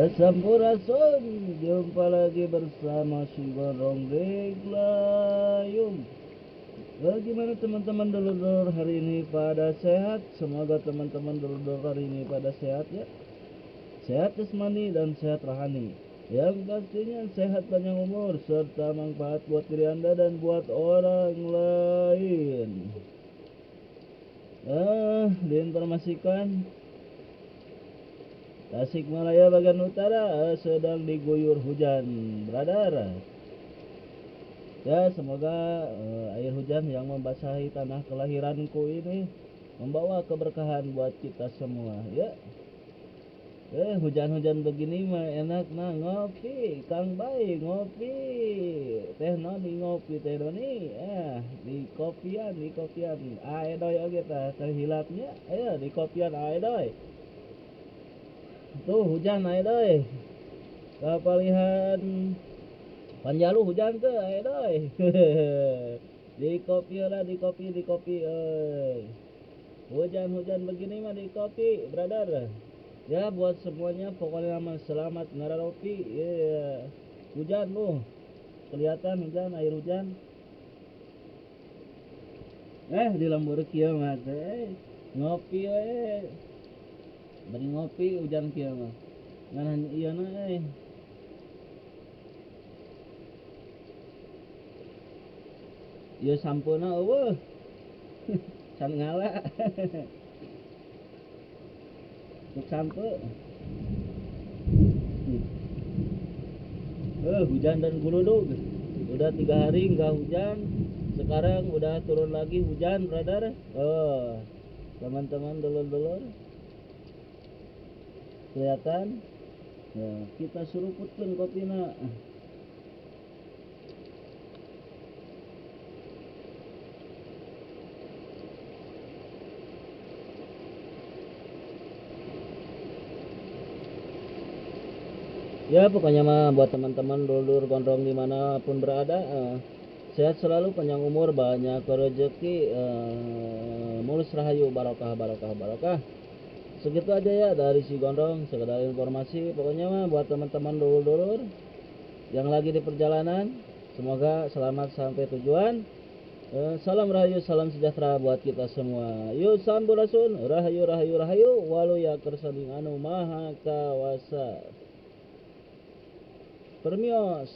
Sampurasun, jumpa lagi bersama si Gondrong Layung. Bagaimana teman-teman dulur-dulur hari ini pada sehat? Semoga teman-teman dulur-dulur hari ini pada sehat ya. Sehat jasmani dan sehat rohani. Yang pastinya sehat panjang umur serta manfaat buat diri Anda dan buat orang lain. Diinformasikan Tasikmalaya bagian utara sedang diguyur hujan, brother. Ya, semoga air hujan yang membasahi tanah kelahiranku ini membawa keberkahan buat kita semua, ya. Hujan-hujan begini mah enak nah ngopi, Kang Bay ngopi, Teh Noni ngopi, Teh Noni, di kopian, aedoy oge tah terhilapnya, ayo di kopian aedoy. Tuh hujan aedoy. Kapalihan Panjalu hujan tuh aedoy. Di kopi lah, di kopi euy. Hujan-hujan begini mah di kopi, brother. Ya buat semuanya pokoknya mah selamat ngararopi. Yeah. Hujan tuh. Kelihatan hujan, air hujan. Di lembur kieu mah teh. Ngopi we. Bari ngopi hujan kieu mah. Ngan ieu na euy. Ieu sampuna eueuh. Can ngala. Untuk sampe. Hujan dan guludug. Udah 3 hari nggak hujan. Sekarang udah turun lagi hujan, brother. Teman-teman dulur-dulur. Kelihatan? Ya, kita suruputkeun kopina. Ya pokoknya mah buat teman-teman dulur gondrong dimanapun berada, sehat selalu, panjang umur, banyak rezeki, mulus rahayu, barokah barokah barokah. Segitu aja ya dari si Gondrong, sekedar informasi. Pokoknya mah buat teman-teman dulur-dulur yang lagi di perjalanan, semoga selamat sampai tujuan. Salam rahayu, salam sejahtera buat kita semua. Yuk sampurasun, rahayu rahayu rahayu, waluya kersaning anu maha kawasa. Permios.